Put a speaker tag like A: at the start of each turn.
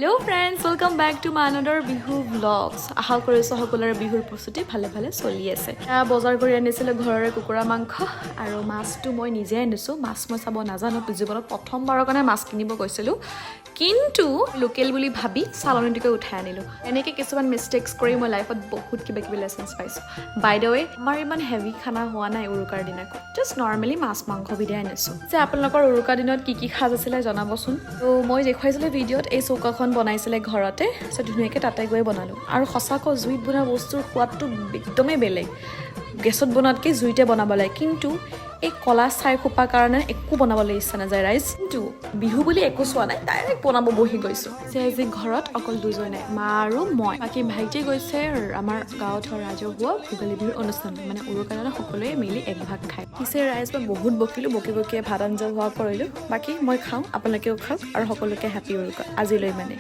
A: Hello friends, welcome back to my another Bihu vlogs. আশা কৰিছোঁ সকলোৰে বিহুৰ প্ৰস্তুতি ভালে ভালে চলি আছে। এয়া বজাৰ কৰি আনিছিলোঁ ঘৰৰে কুকুৰা মাংস আৰু মাছটো মই নিজে আনিছোঁ। মাছ মই চাব নাজানো। জীৱনত প্ৰথমবাৰৰ কাৰণে মাছ কিনিব গৈছিলোঁ, কিন্তু লোকেল বুলি ভাবি চালনীটোকে উঠাই আনিলোঁ। এনেকৈ কিছুমান মিষ্টেক্স কৰি মই লাইফত বহুত কিবা কিবি লেচনছ পাইছোঁ। বাই the ৱে, আমাৰ ইমান হেভি খানা হোৱা নাই উৰুকাৰ দিনাখন। জাষ্ট নৰ্মেলি মাছ মাংস বিধে আনিছোঁ। যে আপোনালোকৰ উৰুকা দিনত কি কি সাজ আছিলে জনাবচোন। ত' মই দেখুৱাইছিলোঁ ভিডিঅ'ত, এই চৌকাখন বনাইছিলে ঘৰতে। চ' ধুনীয়াকৈ তাতে গৈ বনালোঁ। আৰু সঁচাকৈ জুইত বনোৱা বস্তুৰ সোৱাদটো একদমেই বেলেগ। গেছত বনোৱাতকৈ জুইতে বনাব লাগে। কিন্তু এই ক'লা ছাই খোপাৰ কাৰণে একো বনাবলৈ ইচ্ছা নাযায় ৰাইজ। কিন্তু বিহু বুলি একো চোৱা নাই, ডাইৰেক্ট বনাব বহি গৈছোঁ। যে আজি ঘৰত অকল দুজনে, মা আৰু মই। বাকী ভাইটি গৈছে আমাৰ গাঁৱত হোৱা ৰাজহুৱা ভোগালী বিহুৰ অনুষ্ঠান, মানে উৰুকা দিনা সকলোৱে মিলি এক ভাগ খায়। পিছে ৰাইজ, মই বহুত বকিলোঁ, বকি বকিয়ে ভাত আঞ্জা হোৱা কৰিলোঁ। বাকী মই খাওঁ, আপোনালোকেও খাওক আৰু সকলোকে হেপী উৰুকা। আজিলৈ মানে।